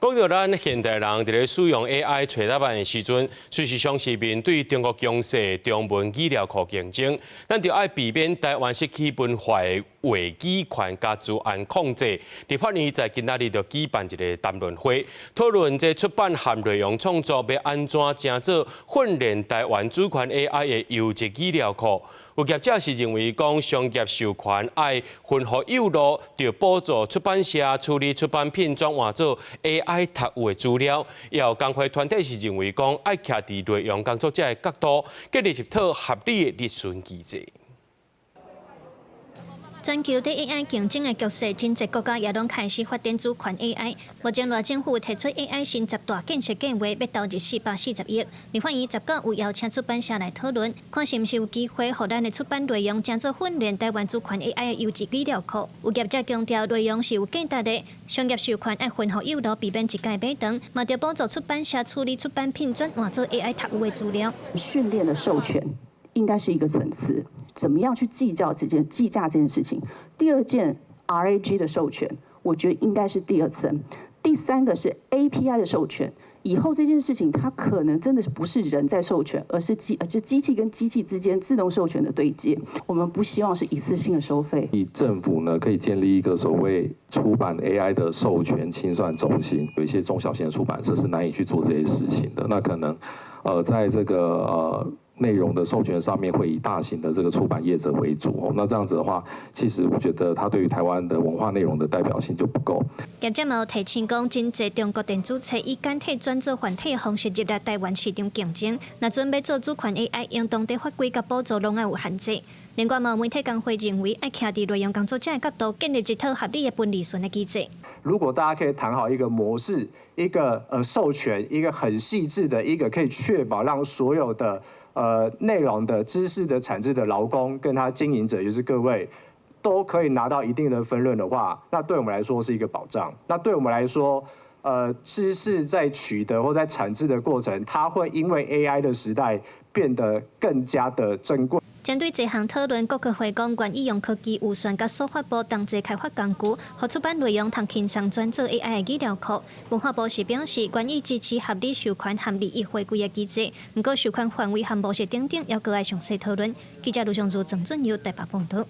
講到咱現代人佇咧使用 AI 揣答案的時陣，事實上是面對中國強勢中文語料庫競爭，咱著愛避免台灣失去文化的話語權佮資源控制。立法院在今仔日就舉辦一个談論會，討論這出版和內容創作欲按怎成做訓練台灣主權 AI 的優質語料庫。有業者是認為講，商業授權愛分予幼路，著補助出版社處理出版品轉換做 AI 讀有的資料。也有工會團體是認為講，愛徛佇內容工作者的角度，建立一套合理的利潤機制。全球佇 AI 競爭的局勢，真濟國家也攏開始發展主權 AI。目前，賴政府提出 AI 新十大建設計劃，欲投入440億。立法院19有邀請出版社來討論，看是毋是有機會，予咱的出版內容成做訓練台灣主權 AI 的優質語料庫。有業者強調，內容是有價值的，商業授權愛分予幼路，避免一改買斷，嘛著補助出版社處理出版品轉換做 AI 讀有的資料。訓練的授權應該是一個層次。怎麼樣去計較這件計價這件事情？第二件 RAG 的授權，我覺得應該是第二層。第三個是 API 的授權。以後這件事情，它可能真的是不是人在授權，而是機器跟機器之間自動授權的對接。我們不希望是一次性的收費。以政府呢，可以建立一個所謂出版 AI 的授權清算中心。有一些中小型的出版社是難以去做這些事情的。那可能，在這個內容的授權上面會以大型的這個出版業者為主哦，那這樣子的話，其實我覺得它對於台灣的文化內容的代表性就不夠。業者嘛有提醒講，真濟中國電子冊以簡體轉做繁體的方式入來台灣市場競爭，若準備做主權 AI，應當佇法規佮補助攏愛有限制。另外，嘛有媒體工會認為，愛徛佇內容工作者的角度，建立一套合理的分利潤的機制。如果大家可以談好一個模式，一個授權，一個很細緻的一個可以確保讓所有的內容的知識的產製的勞工跟他經營者，就是各位，都可以拿到一定的分潤的話，那對我們來說是一個保障。那對我們來說，知識在取得或在產製的過程，它會因為 AI 的時代變得更加的珍貴。針對這項討論，國科會講願意用科技預算佮數發部同齊開發工具，予出版內容通輕鬆轉做 AI 的語料庫。文化部是表示，願意支持合理授權和利益回歸的機制，毋過授權範圍和模式等等，猶閣愛詳細討論。記者盧尚如、鄭俊佑台北報道。